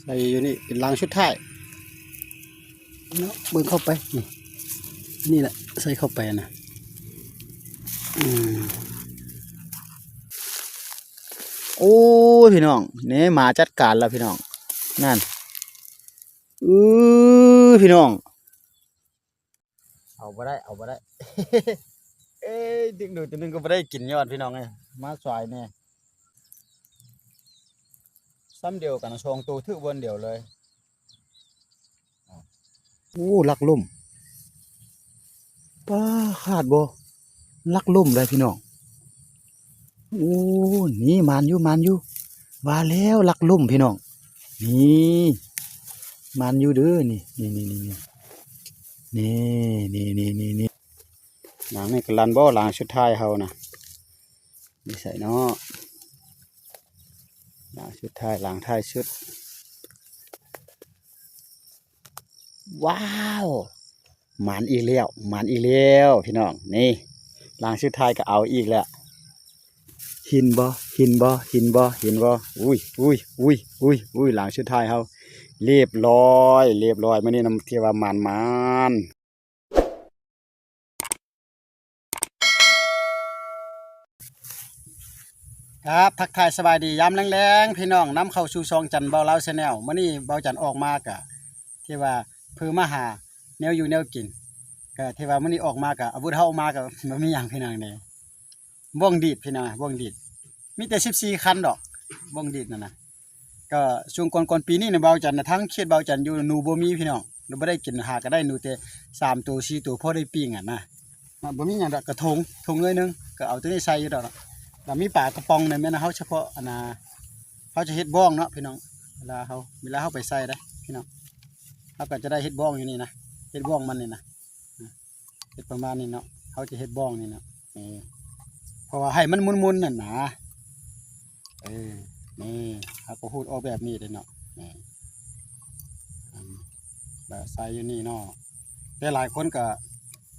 ໄດ້ຢູ່ນີ້ເປັນຫຼັງສຸດທ້າຍເນາະ ເບິ່ງເຂົ້າໄປ ນີ້ ນີ້ແຫຼະ ໃສ່ເຂົ້າໄປນະ ອືມ ໂອ້ຍ ພີ່ນ້ອງ ນີ້ໝາຈັດການແລ້ວພີ່ນ້ອງ ນັ້ນ ອື ພີ່ນ້ອງ. ເອົາບໍ່ໄດ້ ເອົາບໍ່ໄດ້ ເອີຍ ດຶງດູດຕົວໜຶ່ງກໍບໍ່ໄດ້ກິນຍອດ ພີ່ນ້ອງເອີຍ ມາສວາຍແດ່ ຊ້ຳດຽວກັນ ສອງໂຕຖືກບ່ອນດຽວເລີຍ. ໂອ້ ລັກລົ້ມ ປ້າ ຂາດບໍ່ ລັກລົ້ມໄດ໋ພີ່ນ້ອງ. ໂອ້ ນີ້ ໝານຢູ່ ໝານຢູ່ ວ່າແລ້ວລັກລົ້ມພີ່ນ້ອງ ນີ້ ໝານຢູ່ເດີ ນີ້ ນີ້ ນີ້ ນີ້ ນີ້ ນີ້ ນີ້ ນີ້ ຫຼັງນີ້ກະລັນບໍ່ ຫຼັງສຸດທ້າຍເຮົານະ ຢູ່ໃສເນາະ ຫຼັງສຸດທ້າຍ ຫຼັງທ້າຍສຸດ. ວ້າວ ໝານອີກແລ້ວ ໝານອີກແລ້ວພີ່ນ້ອງ ນີ້ ຫຼັງສຸດທ້າຍກໍເອົາອີກແລ້ວ ເຫັນບໍ່ ເຫັນບໍ່ ເຫັນບໍ່ ເຫັນບໍ່ ອຸ້ຍ ອຸ້ຍ ອຸ້ຍ ອຸ້ຍ ອຸ້ຍ ຫຼັງສຸດທ້າຍເຮົາ ລຽບລ້ອຍ ລຽບລ້ອຍ ມື້ນີ້ນຳ ຖືວ່າໝານໆ. ຄັບ ທັກທາຍສະບາຍດີຍາມແລງໆ ພີ່ນ້ອງ ນຳເຂົ້າສູ່ຊ່ອງຈັນເບົາລາວແຊນແນວ. ມື້ນີ້ເບົາຈັນອອກມາກະ ທີ່ວ່າເພື່ອມາຫາແນວຢູ່ແນວກິນ ກະທີ່ວ່າມື້ນີ້ອອກມາກະ ອາວຸດເຮົາອອກມາກະບໍ່ມີຫຍັງ ພີ່ນ້ອງເດ້ ບ້ອງດີດ ພີ່ນ້ອງ ບ້ອງດີດ ມີແຕ່ສິບສີ່ຄັນດອກ ບ້ອງດີດນັ້ນນະ. ກໍຊ່ວງກ່ອນໆປີນີ້ນະ ເບົາຈັນນະ ທາງເຂດເບົາຈັນຢູ່ ໜູບໍ່ມີພີ່ນ້ອງ ເຮົາບໍ່ໄດ້ກິນ ຫາກໍໄດ້ໜູແຕ່ສາມໂຕສີ່ໂຕ ພໍໄດ້ປີ້ງຫັ້ນນະ ມັນບໍ່ມີຫຍັງດອກ ກະຖົງ ຖົງໜ້ອຍໜຶ່ງ ກໍເອົາໂຕນີ້ໃສ່ຢູ່ດອກ. ແລ້ວມີປາກະປ໋ອງນີ້ແມ່ນເຮົາສະເພາະອັນນ່າ ເຮົາຈະເຮັດບ້ອງເນາະພີ່ນ້ອງ ເວລາເຮົາ ເວລາເຮົາໄປໃສ່ເດ້ພີ່ນ້ອງ ເຮົາກໍຈະໄດ້ເຮັດບ້ອງຢູ່ນີ້ນະ ເຮັດບ້ອງມັນນີ້ນະ. ເຮັດປະມານນີ້ເນາະ ເຮົາຈະເຮັດບ້ອງນີ້ເນາະ ເອີ ເພາະວ່າໃຫ້ມັນມົນໆ ນັ້ນນະ ເອີ ນີ້ ເຮົາກໍຮູດອອກແບບນີ້ເດ້ເນາະ ນີ້ ອືມ ແລ້ວໃສ່ຢູ່ນີ້ເນາະ ແຕ່ຫຼາຍຄົນກໍ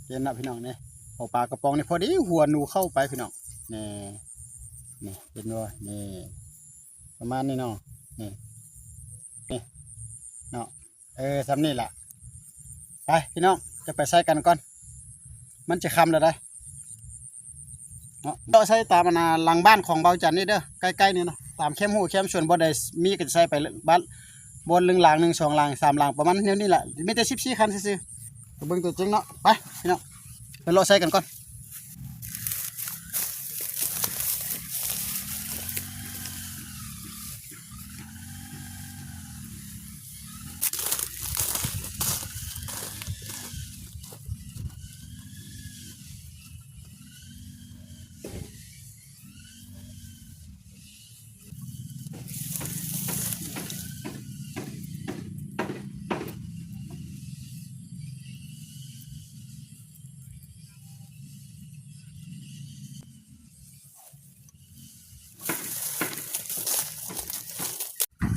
ເຫັນນະພີ່ນ້ອງ ນີ້ ເອົາປາກະປ໋ອງນີ້ ພໍດີຫົວໜູເຂົ້າໄປພີ່ນ້ອງ ນີ້ ນີ້ ເຫັນບໍ່ ນີ້ ປະມານນີ້ເນາະ ນີ້ ນີ້ເນາະ. ເອີ ສ່ຳນີ້ລະ ໄປພີ່ນ້ອງ ຈະໄປໃສ່ກັນກ່ອນ ມັນຈະຄ່ຳແລ້ວໃດ໋ເນາະ. ເຈາະໃສ່ຕາມອັນນ່າຫຼັງບ້ານຂອງເບົາຈັນນີ້ເດີ ໃກ້ໆນີ້ເນາະ ຕາມແຄມຮູ້ແຄມສວນ ບ່ອນໃດມີກໍຈະໃສ່ໄປບ້ານ ບ່ອນໜຶ່ງຫຼັງ ໜຶ່ງສອງຫຼັງ ສາມຫຼັງ ປະມານແນວນີ້ລະ ມີແຕ່ສິບສີ່ຄັນຊື່ໆ. ໄປເບິ່ງຕົວຈິງເນາະ ໄປພີ່ນ້ອງ ໄປເລາະໃສ່ກັນກ່ອນ.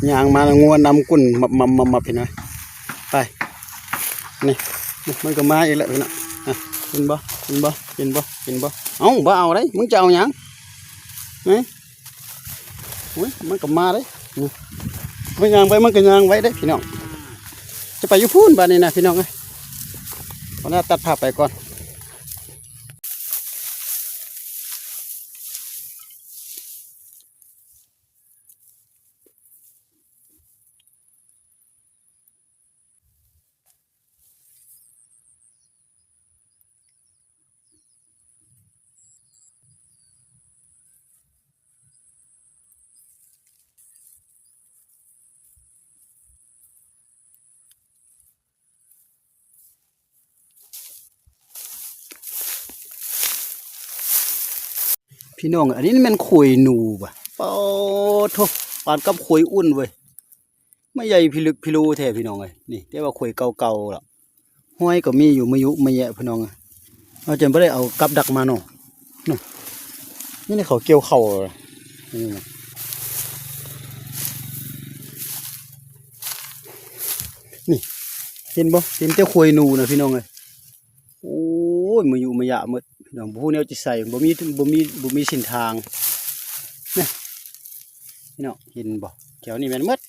ຍ່າງມາແລ້ວງົວນຳກຸ້ນ ມັບໆໆໆ ພີ່ນ້ອງ ໄປ ນີ້ ນີ້ ມັນກໍມາອີກແລ້ວພີ່ນ້ອງ ອະ ເຫັນບໍ່ ເຫັນບໍ່ ເຫັນບໍ່ ເຫັນບໍ່ ເອົ້າ ບໍ່ເອົາໄດ໋ ມຶງຈະເອົາຫຍັງ ເອີ ໂອ້ຍ ມັນກໍມາເດ້ ນີ້ ມັນຍ່າງໄປ ມັນກໍຍ່າງໄວເດ້ພີ່ນ້ອງ ຈະໄປຢູ່ພຸ້ນບາດນີ້ນະພີ່ນ້ອງເອີຍ ຂໍອະນຸຍາດຕັດພາບໄປກ່ອນ. ພີ່ນ້ອງ ອັນນີ້ແມ່ນໂຂຍໜູບໍ? ປາໂທ້ ປານກັບໂຂຍອຸ່ນເວີຍ ມາໃຫຍ່ພິລຶກພິໂລແທ້ພີ່ນ້ອງເອີຍ ນີ້ ແຕ່ວ່າໂຂຍເກົ່າໆລະ ຫ້ອຍກໍມີຢູ່ ມາຍຸມາແຍະພີ່ນ້ອງເອີຍ ເຮົາຈະບໍ່ໄດ້ເອົາກັບດັກມາເນາະ ນີ້ ນີ້ເຂົາກ່ຽວເຂົ້າ ນີ້ນະ ນີ້ ເຫັນບໍ່? ເຫັນແຕ່ໂຂຍໜູນະພີ່ນ້ອງເອີຍ ໂອ້ຍ ມາຍຸມາຍະໝົດພີ່ນ້ອງ ບໍ່ຮູ້ແນວຈະໃສ່ ບໍ່ມີ ບໍ່ມີ ບໍ່ມີເສັ້ນທາງ ນີ້ ພີ່ນ້ອງເຫັນບໍ່? ແຖວນີ້ແມ່ນໝົດ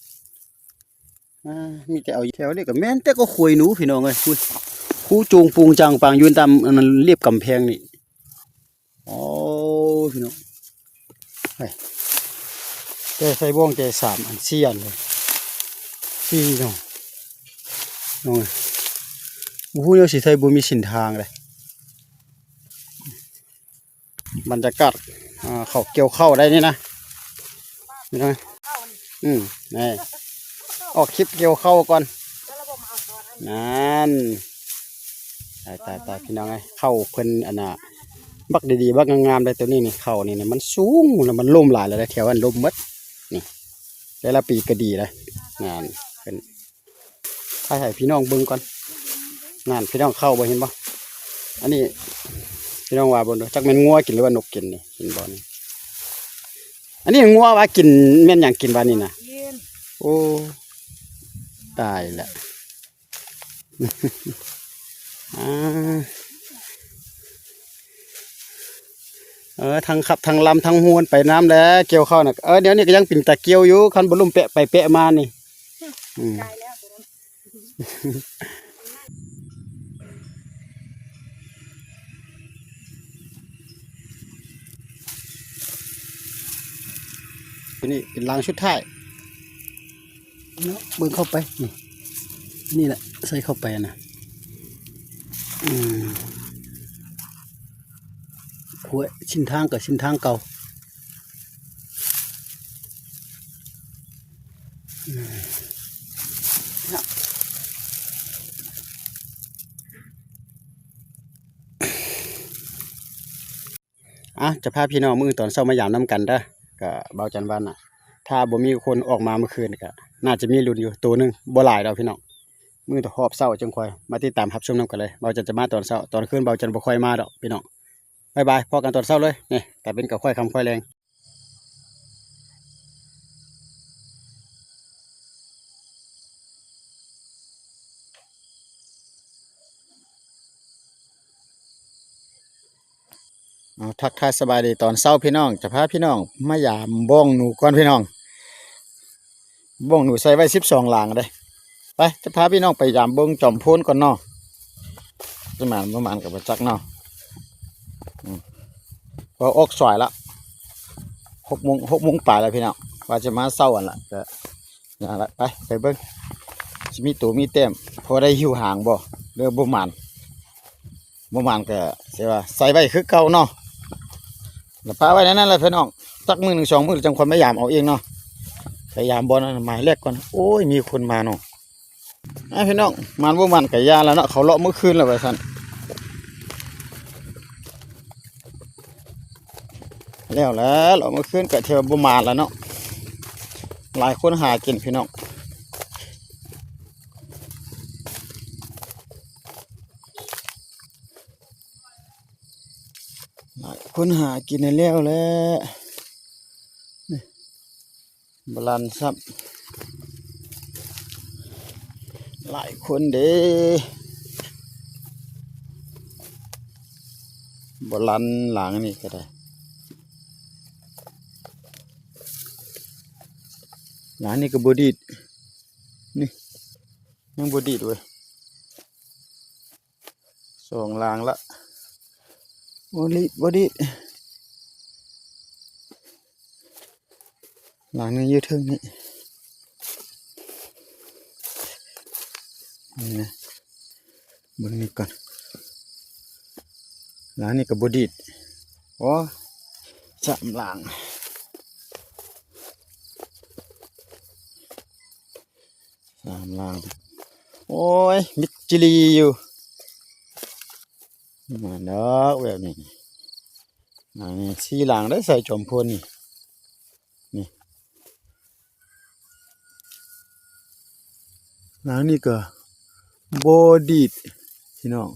ອ່າ ມີແຕ່ເອົາ ແຖວນີ້ກໍແມ່ນແຕ່ກໍຄວາຍໜູພີ່ນ້ອງເອີຍ. ພຸ້ນ ຄູຈູງປຸງຈັງປາງຢູ່ຕາມອັນນັ້ນລຽບກຳແພງນີ້. ໂອ້ ພີ່ນ້ອງ ໄປ ແຕ່ໃສ່ບ່ອງແຕ່ສາມອັນ ສີ່ອັນເລີຍ ສີ່ໜໍ່ ນ້ອງເອີຍ. ບໍ່ຮູ້ແນວຊິໃສ່ ບໍ່ມີເສັ້ນທາງເດ້. ບັນຍາກາດ ອ່າ ເຂົາກ່ຽວເຂົ້າໄດ້ນີ້ນະ ພີ່ນ້ອງ. ອືມ ນີ້ ອອກຄລິບກ່ຽວເຂົ້າກ່ອນ ນັ້ນ ຕາຍໆໆ ພີ່ນ້ອງເອີຍ. ເຂົ້າເພິ່ນອັນນ່າ ບັກດີໆ ບັກງາມໆ ໄດ໋ ໂຕນີ້ນີ້. ເຂົ້ານີ້ນະ ມັນສູງ ແລ້ວມັນລົ້ມຫຼາຍແລ້ວ ແຖວອັນລົ້ມໝົດນີ້. ແຕ່ລະປີກໍດີເດ້ ນັ້ນ ເພິ່ນ ຖ່າຍໃຫ້ພີ່ນ້ອງເບິ່ງກ່ອນ. ນັ້ນ ພີ່ນ້ອງ ເຂົ້າບໍ່ ເຫັນບໍ່? ອັນນີ້ ພີ່ນ້ອງວ່າເບິ່ງດູ ຈັກແມ່ນງົວກິນ ຫຼືວ່ານົກກິນນີ້ ເຫັນບໍ່ນີ້? ອັນນີ້ງົວວ່າກິນ ແມ່ນຫຍັງກິນບາດນີ້ນະ? ໂອ້ ຕາຍແລ້ວ ອ່າ ເອີ ທັງຂັບທັງລຳທັງໂຮນໄປນຳແຫຼະ ກ່ຽວເຂົ້ານະ. ເອີ ດຽວນີ້ກໍຍັງເປັນຕາກ່ຽວຢູ່ ຄັນບໍ່ລົ້ມແປະໄປແປະມານີ້. ອືມ ຕົວນີ້ເປັນລາງສຸດທ້າຍເນາະ ເບິ່ງເຂົ້າໄປນີ້ ນີ້ແຫຼະ ໃສ່ເຂົ້າໄປນະ. ອືມ ຂົວເສັ້ນທາງກໍເສັ້ນທາງເກົ່າ. ອ່ະ ຈະພາພີ່ນ້ອງມື້ຕອນເຊົ້າມາຢາມນຳກັນເດີ. ກະເບົາຈັນວ່ານະ ຖ້າບໍ່ມີຄົນອອກມາມື້ຄືນ ກະໜ້າຈະມີລຸ້ນຢູ່ໂຕໜຶ່ງ ບໍ່ຫຼາຍດອກພີ່ນ້ອງ. ມື້ຮອບເຊົ້າຈຶ່ງຄ່ອຍມາຕິດຕາມຮັບຊົມນຳກັນເລີຍ. ເບົາຈັນຈະມາຕອນເຊົ້າ ຕອນຄືນເບົາຈັນບໍ່ຄ່ອຍມາດອກພີ່ນ້ອງ. ບາຍບາຍ ພໍ້ກັນຕອນເຊົ້າເລີຍ. ນີ້ກະເປັນກະຄ້ອຍຄ່ຳຄ່ອຍແລງ. ເອົາ ທັກທາຍສະບາຍດີຕອນເຊົ້າພີ່ນ້ອງ. ຈະພາພີ່ນ້ອງມາຢາມບ່ອງໜູກ່ອນພີ່ນ້ອງ. ບ່ອງໜູໃສ່ໄວ້ສິບສອງຫຼັງເດ້. ໄປ ຈະພາພີ່ນ້ອງໄປຢາມເບິ່ງຈອມໂພນກ່ອນເນາະ. ຈະໝານບໍ່ໝານກໍບໍ່ຈັກເນາະ. ອືມ ເພາະອອກສວາຍລະ ຫົກໂມງ ຫົກໂມງປາຍລະພີ່ນ້ອງ. ວ່າຈະມາເຊົ້າຫັ້ນລະ ກໍນັ້ນລະ. ໄປ ໄປເບິ່ງ ຊິມີໂຕມີແຕ້ມ ພໍໄດ້ຫິ້ວຫາງບໍ່ ຫຼືບໍ່ໝານ. ບໍ່ໝານກໍຊິວ່າໃສ່ໄວ້ຄືເກົ່າເນາະ ແລ້ວປະໄວ້ໃນນັ້ນແຫຼະພີ່ນ້ອງ. ຈັກມື້ໜຶ່ງສອງມື້ ແລ້ວຈັ່ງຄ່ອຍມາຢາມເອົາເອງເນາະ. ໄປຢາມບ່ອນນັ້ນໝາຍແລກກ່ອນ. ໂອ້ຍ ມີຄົນມາເນາະ. ອ່າ ພີ່ນ້ອງ ໝານບໍ່ໝານກໍຢ່າລະເນາະ ເຂົາເລາະມື້ຄືນແລ້ວວ່າຊັ້ນ. ແລ້ວແຫຼະ ເລາະມື້ຄືນກໍຖືວ່າບໍ່ໝານລະເນາະ. ຫຼາຍຄົນຫາກິນພີ່ນ້ອງ. ຫຼາຍຄົນຫາກິນໃຫ້ແລ້ວແຫຼະ. ນີ້ ບໍ່ລັນຊ້ຳ ຫຼາຍຄົນເດ້. ບໍ່ລັນ ຫຼັງນີ້ກໍໄດ້ ຫຼັງນີ້ກໍບໍ່ດີດ. ນີ້ ຍັງບໍ່ດີດເວີຍ. ສອງຫຼັງລະ ບໍ່ດີດ ບໍ່ດີດ. ຫຼັງໜຶ່ງຢູ່ເທິງນີ້ ນີ້ນະ ເບິ່ງນີ້ກ່ອນ. ຫຼັງນີ້ກໍບໍ່ດີດ. ໂອ້ ສາມຫຼັງ. ສາມຫຼັງ. ໂອ້ຍ ມິດຈີລີຢູ່. ມາດອກແບບນີ້. ຫຼັງນີ້ສີ່ຫຼັງໄດ້ໃສ່ຈອມໂພນນີ້. ນີ້ ຫຼັງນີ້ກໍບໍ່ດີດພີ່ນ້ອງ.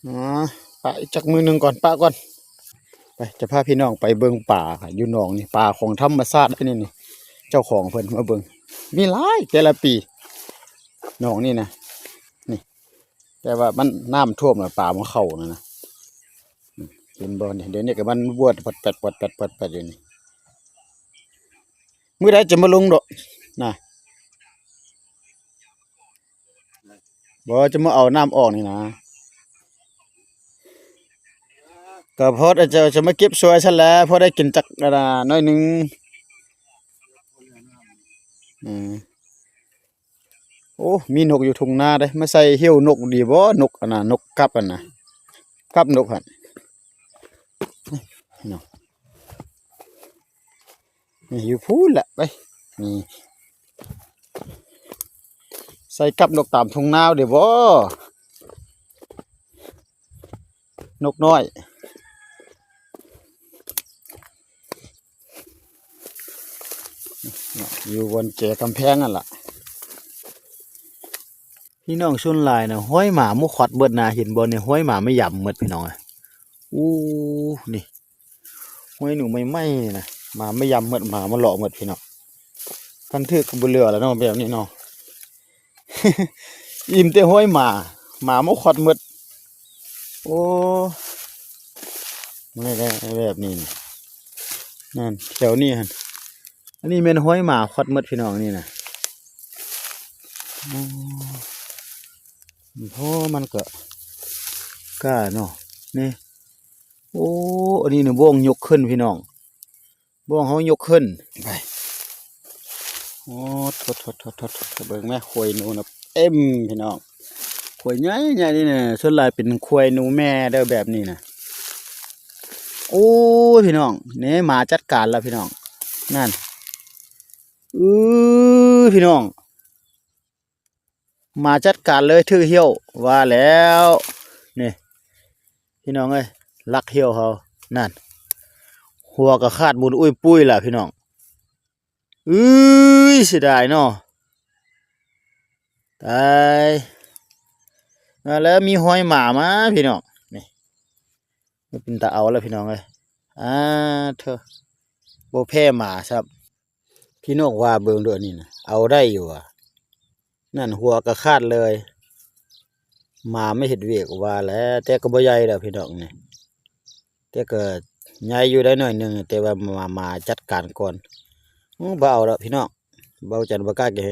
ອ່າ ປະອີກຈັກມື້ໜຶ່ງກ່ອນ ປະກ່ອນ. ໄປ ຈະພາພີ່ນ້ອງໄປເບິ່ງປາຢູ່ໜອງນີ້ ປາຂອງທຳມະຊາດນີ້ ນີ້ ເຈົ້າຂອງເພິ່ນມາເບິ່ງ. ມີຫຼາຍແຕ່ລະປີ ໜອງນີ້ນະ ນີ້ ແຕ່ວ່າມັນນ້ຳຖ້ວມແລ້ວປາບໍ່ເຂົ້ານັ້ນນະ. ເຫັນບໍ່ນີ້ ດຽວນີ້ກໍມັນບວດປອດແປດ ປອດແປດ ປອດແປດຢູ່ນີ້. ມື້ໃດຈະມາລົງດອກນະ. ບໍ່ ຈະມາເອົານ້ຳອອກນີ້ນະ ກໍພໍຈະ ຈະມາເກັບຊ່ວຍຊັ້ນແຫຼະ ພໍໄດ້ກິນຈັກ ອັນນ່າ ໜ້ອຍໜຶ່ງ. ອືມ ໂອ້ ມີນົກຢູ່ທົ່ງນາເດ້ ມາໃສ່ເຫ່ວນົກດີບໍ່? ນົກອັນນ່າ ນົກກັບອັນນ່າ ກັບນົກຫັ້ນເນາະ. ນີ້ຢູ່ພຸ້ນແຫຼະ ໄປ ນີ້ ໃສ່ກັບນົກຕາມທົ່ງນາເດ້ບໍ່? ນົກນ້ອຍ ຢູ່ບ່ອນແຈກຳແພງຫັ້ນລະ. ພີ່ນ້ອງ ສ່ວນຫຼາຍນະ ຮອຍໝາມາຂວັດເບິດນະ ເຫັນບໍ່ນີ້ ຮອຍໝາມາຢຳເບິດ ພີ່ນ້ອງເອີຍ. ອູ້ ນີ້ ຮອຍໜູໃໝ່ໆນີ້ນະ ໝາມາຢຳເບິດ ໝາມາເລາະເບິດ ພີ່ນ້ອງ. ຄັນຖືກກໍບໍ່ເຫຼືອແລ້ວເນາະ ແບບນີ້ເນາະ ອີ່ມແຕ່ຮອຍໝາ ໝາມາຂວັດເບິດ. ໂອ້ ແບບນີ້ນະ ນັ້ນ ແຖວນີ້ຫັ້ນ ອັນນີ້ແມ່ນຮອຍໝາຂວັດເບິດ ພີ່ນ້ອງ ນີ້ນະ. ໂອ້ ໂອ້ ມັນກໍກ້າເນາະ ນີ້. ໂອ້ ອັນນີ້ນະ ບ່ອງຍົກຂຶ້ນ ພີ່ນ້ອງ ບ່ອງເຮົາຍົກຂຶ້ນ ໄປ. ໂອ້ ໂທ້ໆໆໆ ເບິ່ງແມະ ຄວາຍໜູນະເຕັມ ພີ່ນ້ອງ. ຄວາຍໃຫຍ່ໆນີ້ນະ ສ່ວນຫຼາຍເປັນຄວາຍໜູແມ່ເດີ ແບບນີ້ນະ. ໂອ້ຍ ພີ່ນ້ອງ ນີ້ໝາຈັດການແລ້ວ ພີ່ນ້ອງ ນັ້ນ. ອື ພີ່ນ້ອງ ໝາຈັດການເລີຍ ຖືກຫ່ຽວ ວ່າແລ້ວ ນີ້ ພີ່ນ້ອງເອີຍ ລັກຫ່ຽວເຮົາ ນັ້ນ ຫົວກະຂາດໝູນອຸ້ຍປຸ້ຍລະ ພີ່ນ້ອງ. ອືຍ ເສຍດາຍເນາະ ຕາຍ ມາແລ້ວ ມີຮອຍໝາມາ ພີ່ນ້ອງ ນີ້ ເປັນຕາເອົາລະ ພີ່ນ້ອງເອີຍ. ອາ ເທີ ບໍ່ແພ້ໝາຊ້ຳ. ພີ່ນ້ອງວ່າເບິ່ງໂລດນີ້ນະ ເອົາໄດ້ຢູ່ຫວາ? ນັ້ນ ຫົວກະຂາດເລີຍ ໝາມາເຮັດວຽກວ່າແຫຼະ. ແຕ່ກໍບໍ່ໃຫຍ່ດອກ ພີ່ນ້ອງນີ້ ແຕ່ກໍໃຫຍ່ຢູ່ໄດ໋ໜ້ອຍໜຶ່ງ ແຕ່ວ່າໝາ ໝາຈັດການກ່ອນ. ໂອ້ ບໍ່ເອົາດອກ ພີ່ນ້ອງ ເບົາຈັນບໍ່ກ້າເກັບ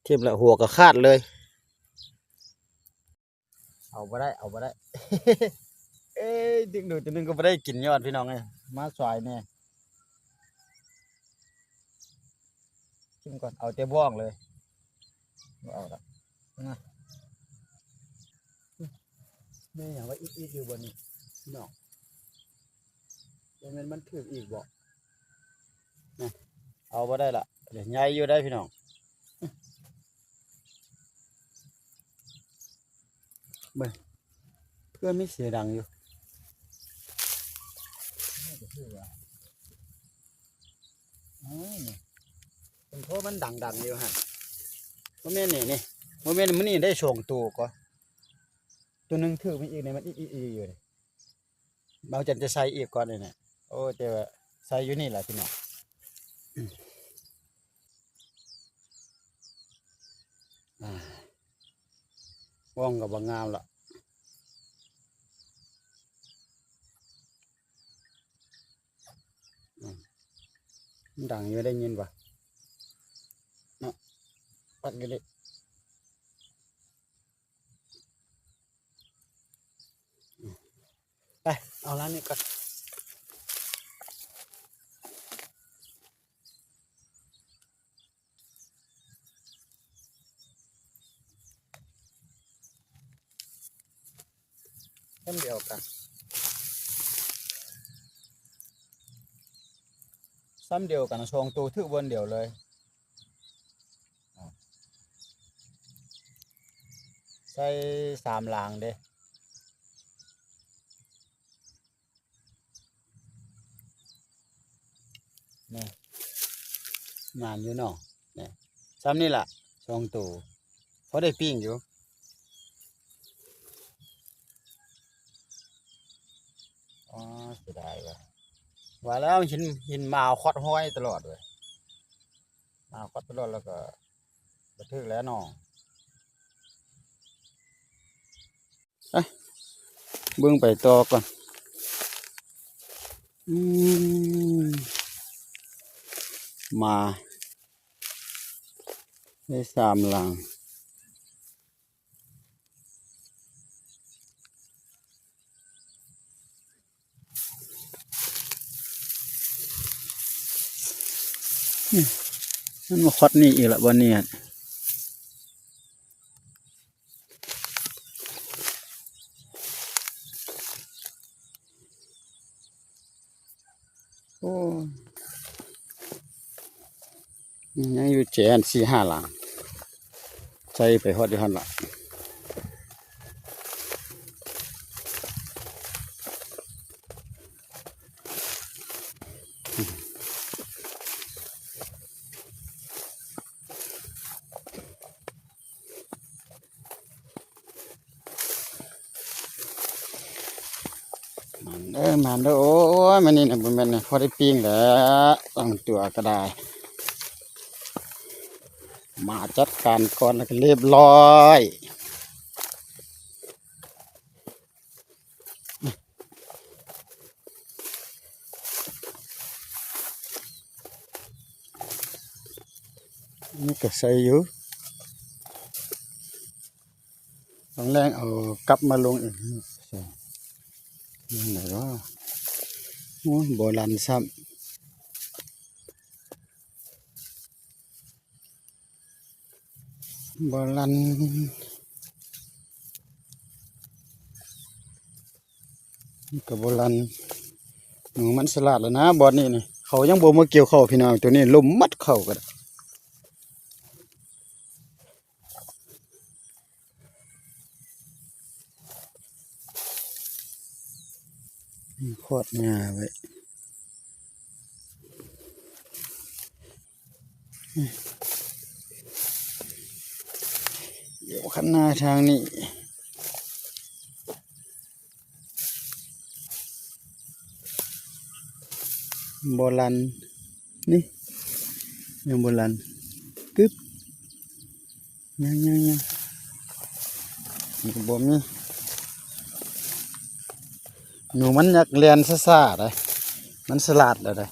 ຖິ້ມລະ ຫົວກະຂາດເລີຍ. ເອົາບໍ່ໄດ້ ເອົາບໍ່ໄດ້ ເອີຍ ດຶງດູດຕົວໜຶ່ງກໍບໍ່ໄດ້ກິນຍອດ ພີ່ນ້ອງເອີຍ ມາສວາຍແດ່. ກິນກ່ອນ ເອົາແຕ່ບ້ອງເລີຍ ບໍ່ເອົາດອກ. ນະ ແມ່ນຫຍັງວະ ອິດໆຢູ່ບ່ອນນີ້ ພີ່ນ້ອງ ບໍ່ແມ່ນມັນຖືກອີກບໍ່? ນະ ເອົາບໍ່ໄດ້ລະ ໃຫຍ່ຢູ່ໄດ໋ ພີ່ນ້ອງ. ເບິ່ງ ເພື່ອມີສຽງດັງຢູ່ ອືມ ເປັນເພາະມັນດັງໆຢູ່ຫັ້ນ ບໍ່ແມ່ນນີ້ ນີ້ ບໍ່ແມ່ນມື້ນີ້ໄດ້ສອງໂຕກໍ ໂຕໜຶ່ງຖືກມາອີກນີ້ ມັນອີກໆຢູ່ນີ້. ເບົາຈັນຈະໃສ່ອີກກ່ອນນີ້ນະ. ໂອ້ ແຕ່ວ່າໃສ່ຢູ່ນີ້ລະ ພີ່ນ້ອງ. ອາ ວອງກໍບໍ່ງາມລະ ອືມ ມັນດັງຢູ່ ໄດ້ຍິນບໍ່ເນາະ ປັກຢູ່ເດ້. ໄປ ເອົາລ້າງນີ້ກ່ອນ ຊ້ຳດຽວກັນ ຊ້ຳດຽວກັນ ສອງໂຕຖືກບ່ອນດຽວເລີຍ. ໃສ່ສາມລາງເດ້ ນີ້ ໝານຢູ່ເນາະ ນີ້ ຊ່ຳນີ້ລະ ສອງໂຕ ພໍໄດ້ປີ້ງຢູ່. ອໍ ເສຍດາຍວ່າ ວ່າແລ້ວເຫັນ ເຫັນໝາຂວັດຮອຍຕະຫຼອດເວີຍ ໝາຂວັດຕະຫຼອດ ແລ້ວກໍບໍ່ຖືກແລ້ວເນາະ. ໄປ ເບິ່ງໄປຕໍ່ກ່ອນ. ອືມ ໝາໄດ້ສາມຫຼັງ. มันมาขอดนี่อีกละบ่อนนี้หั่น โอ้ ยังอยู่แจนสี่ห้าหลัง ใส่ไปฮอดอยู่หั่นละ มันเด้อ มันเด้อ โอ้ย มันนี่นะ บ่แม่นนะ พอได้ปิ้งแล้ว ตั้งตัวก็ได้ มาจัดการก่อนแล้วก็เรียบร้อย นี่ก็ใส่อยู่ ต้องแล่งเอากลับมาลงอีก นั่นแหละว่า โอ้ย บ่ลันซ้ำ บ่ลัน มันก็บ่ลัน หนูมันสลัดแล้วนะ บ่อนนี้นี่ เขายังบ่มาเกี่ยวข้าวพี่น้อง ตัวนี้ลมมัดเข้าก็ได้ ขอดหญ้าไว้ เดี๋ยวคันหน้าทางนี้ บ่ลัน นี่ ยังบ่ลัน กึบ ยัง ยัง ยัง นี่ก็บ่มี หนูมันอยากแล่นช้าๆ เด้ มันสลัดแล้วเด้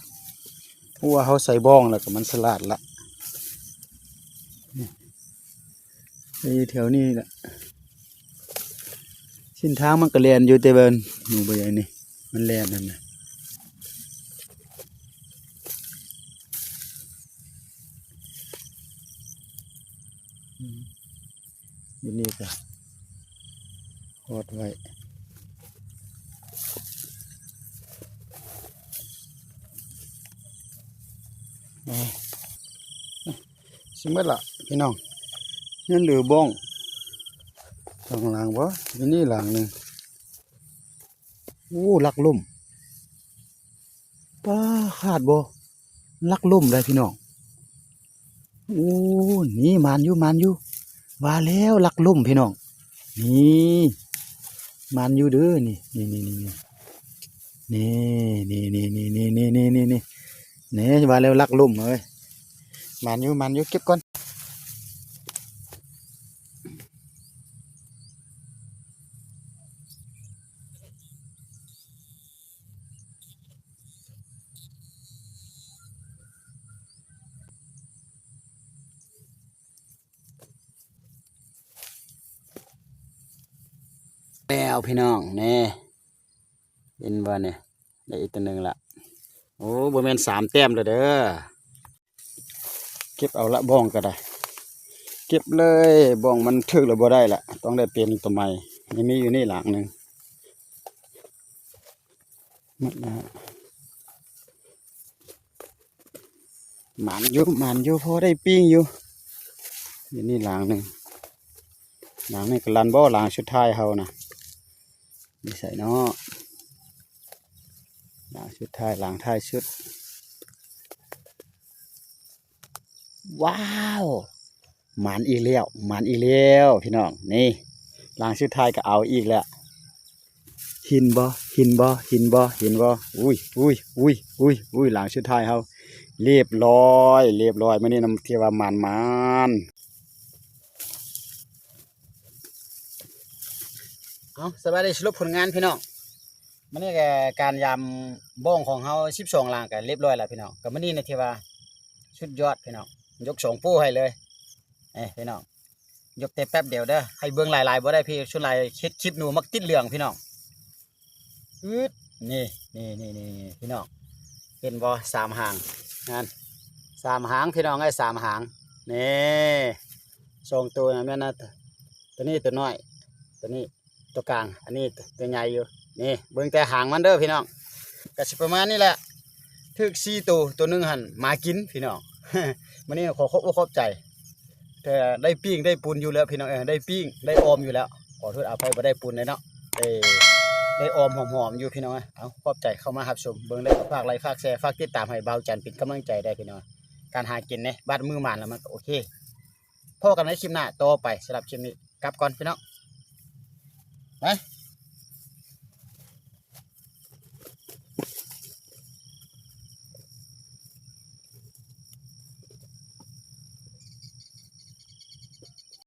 เพราะว่าเฮาใส่บ้องแล้วก็มันสลัดละ นี่ อยู่แถวนี้แหละ เส้นทางมันก็แล่นอยู่ แต่ว่าหนูบ่ใหญ่นี่ มันแล่นนั่นน่ะ อืม อยู่นี่ก็ฮอดไว้ อ่า สิหมดละพี่น้อง ยังเหลือบ้อง ข้างหลังบ่ อยู่นี่หลังหนึ่ง โอ้ ลักล่ม ป๊า ขาดบ่ ลักล่มเลยพี่น้อง โอ้ นี่หมานอยู่ หมานอยู่ ว่าแล้วลักล่มพี่น้อง นี่ หมานอยู่เด้อ นี่ นี่ นี่ ว่าแล้วลักล่มเอ้ย หมานอยู่ หมานอยู่ เก็บก่อน แล้วพี่น้อง แน่ เห็นบ่เนี่ย ได้อีกตัวหนึ่งละ โอ้ บ่แม่นสามแต้มแล้วเด้อ เก็บเอาละ บ้องก็ได้ เก็บเลย บ้องมันถืกแล้วบ่ได้ละ ต้องได้เปลี่ยนตัวใหม่ ยังมีอยู่นี่หลังหนึ่ง หมดแล้ว หมานอยู่ หมานอยู่ พอได้ปิ้งอยู่ อยู่นี่หลังหนึ่ง หลังนี้ก็ลันบ่ หลังสุดท้ายเฮานะ นี่ใส่เนาะ หลังสุดท้าย หลังท้ายสุด ว้าว หมานอีกแล้ว หมานอีกแล้วพี่น้อง นี่ หลังสุดท้ายก็เอาอีกแล้ว เห็นบ่ เห็นบ่ เห็นบ่ เห็นบ่ อุ้ย อุ้ย อุ้ย อุ้ย อุ้ย หลังสุดท้ายเฮา เรียบร้อย เรียบร้อย มื้อนี้นำ ที่ว่าหมานๆ เอา สบายดี สรุปผลงานพี่น้อง มื้อนี้ก็การยามบ้องของเฮาสิบสองหลังก็เรียบร้อยแล้วพี่น้อง ก็มื้อนี้นะที่ว่าสุดยอดพี่น้อง ยกสองโป้ให้เลย เอ้ยพี่น้อง ยกแต่แป๊บเดียวเด้อ ให้เบิ่งหลายๆ บ่ได้พี่ ส่วนหลายเฮ็ดคลิปหนูมักติดเหลืองพี่น้อง อึด นี่ นี่ นี่ นี่ พี่น้อง เห็นบ่ สามหาง นั่น ຕາມຫາງພີ່ນ້ອງເອີຍ ສາມຫາງ ນີ້ ສອງໂຕນະ ແມ່ນນະ ໂຕນີ້ໂຕນ້ອຍ ໂຕນີ້ໂຕກາງ ອັນນີ້ໂຕໃຫຍ່ຢູ່ ນີ້ ເບິ່ງແຕ່ຫາງມັນເດີພີ່ນ້ອງ ກະຊິປະມານນີ້ແຫຼະ ຖືກສີ່ໂຕ ໂຕໜຶ່ງຫັ້ນໝາກິນພີ່ນ້ອງ ມື້ນີ້ຂໍຂອບອົກຂອບໃຈ ແຕ່ໄດ້ປີ້ງໄດ້ປຸນຢູ່ແລ້ວພີ່ນ້ອງເອີຍ ໄດ້ປີ້ງໄດ້ອອມຢູ່ແລ້ວ ຂໍໂທດອະໄພບໍ່ໄດ້ປຸນເດ້ເນາະ ໄດ້ ໄດ້ອອມຫອມໆຢູ່ພີ່ນ້ອງເອີຍ ເອົາ ຂອບໃຈເຂົ້າມາຮັບຊົມ ເບິ່ງແລ້ວກໍຝາກໄລຄ໌ ຝາກແຊ ຝາກຕິດຕາມໃຫ້ບ່າວຈັນເປັນກຳລັງໃຈໄດ້ພີ່ນ້ອງ ການຫາກິນເດ້ ບາດມື້ໝານແລ້ວມັນກໍໂອເຄ ພໍ້ກັນໃນຄລິບໜ້າຕໍ່ໄປ ສຳລັບຄລິບນີ້ກັບກ່ອນພີ່ນ້ອງ ໄປ